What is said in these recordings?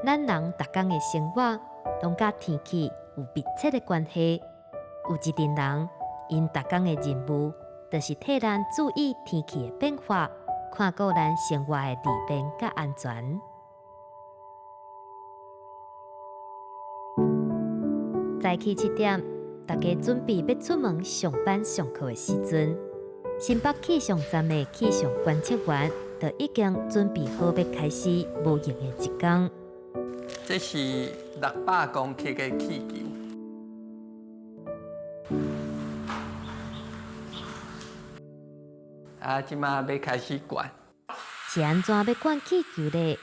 咱人逐工的生活，攏佮天氣有密切的關係。有一陣人，𪜶逐工的任務，就是替咱注意天氣的變化，看顧咱生活的利便佮安全。早起7點，大家準備欲出門上班上課的時陣，新北氣象站的氣象觀測員就已經準備好欲開始無閒的一工。這是600公克的氣球。啊，這馬欲開始灌。是按怎欲灌氣球咧？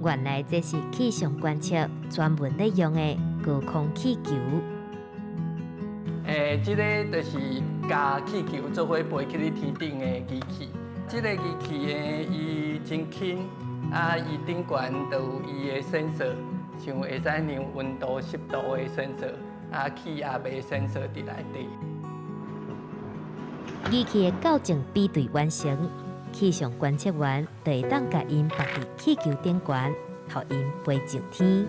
原來這是氣象觀測專門咧用的高空氣球。欸，這个就是共氣球做伙飛去天頂的機器。這个機器呢，伊真輕，啊，伊頂懸就有伊的 sensor，像會使量溫度、濕度的 sensor，啊，氣壓的 sensor 佇內底。儀器的校正比對完成，氣象觀測員就會當共𪜶縛佇氣球頂懸，予𪜶飛上天。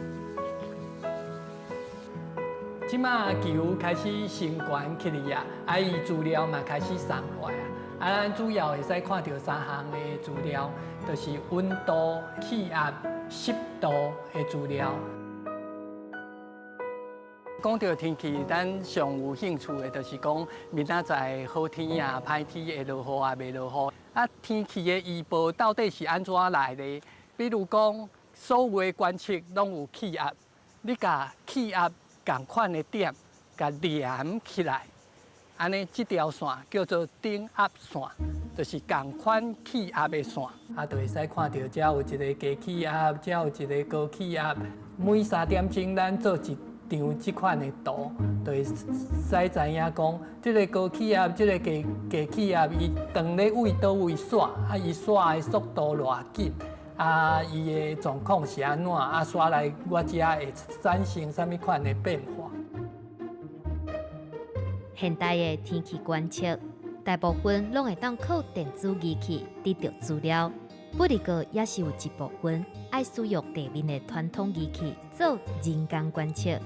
這馬球開始升懸起來啊，啊，伊資料嘛開始送落來啊。啊，咱主要會使看著三項的資料，就是溫度、氣壓、濕度的資料。講著天氣，咱上有興趣的，就是講明仔載好天啊、歹天會落雨啊、袂落雨。啊，天氣的預報到底是按怎來的？比如講，所有的觀測攏有氣壓，你共氣壓仝款的點，共連起來，按呢，這條線叫做頂壓線，就是仝款氣壓的線。啊，就會使看著遮有一个低氣壓，遮有一个高氣壓。每3點鐘咱做一張這款的圖，就會使知影講，這个高氣壓、這个低低氣壓，伊當咧對佗位徙，啊，伊徙的速度偌緊，啊，伊的狀況是按怎，啊，徙來我遮會產生啥物款的變化。現代的天氣觀測，大部分攏會當靠電子儀器得著資料，不過也是有一部分愛使用地面的傳統儀器做人工觀測。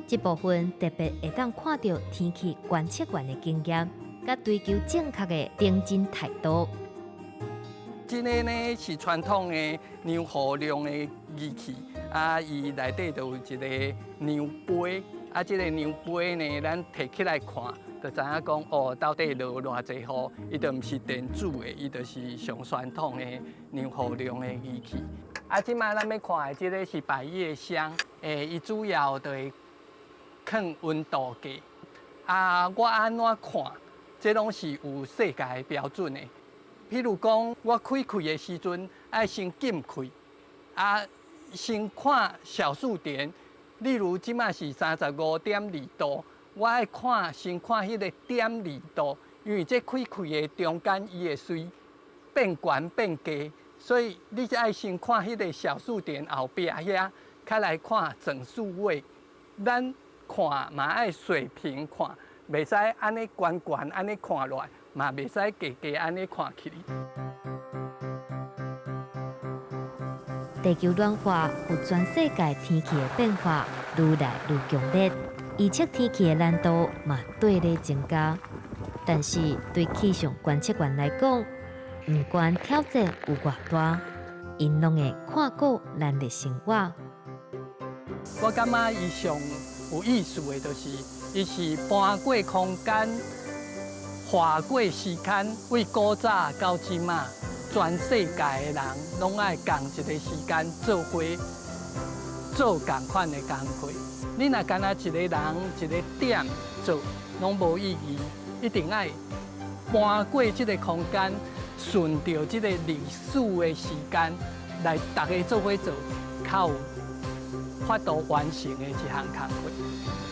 這部分特別會當看著天氣觀測員的經驗，佮追求正確的認真態度。這个呢是傳統的量雨量的儀器，啊，伊內底就有一个量杯，啊，這个量杯呢，咱提起來看，就知影講哦，到底落偌濟雨，伊就毋是電子的，伊就是上傳統的量雨量的儀器。啊，這擺咱欲看的這个是百葉箱，欸，伊主要就會囥溫度計。啊，我按怎看，這攏是有世界的標準的。譬如講，我開氣的時陣，愛先禁氣，啊，先看小數點。例如，這擺是35.2度，我愛看先看彼个點二度，因為這開氣的中間，伊會隨變懸變低，所以你愛先看彼个小數點後壁遐，較來看整數位。咱看嘛愛水平看，袂使按呢懸懸按呢看落來，嘛袂使低低按呢看起。地球暖化，予全世界天氣的變化愈來愈強烈，預測天氣的難度嘛綴咧增加。但是對氣象觀測員來講，毋管挑戰有偌大，𪜶攏會看顧咱的生活。我感覺伊上有意思的，就是伊是搬過空間、跨過時間，對古早到這馬，全世界的人攏愛仝一个時間做伙做仝款的工課。你若干焦一个人一个點做，攏無意義。一定愛搬過這个空間，順著這个歷史的時間來，逐家做伙做，較有法度完成的一項工課。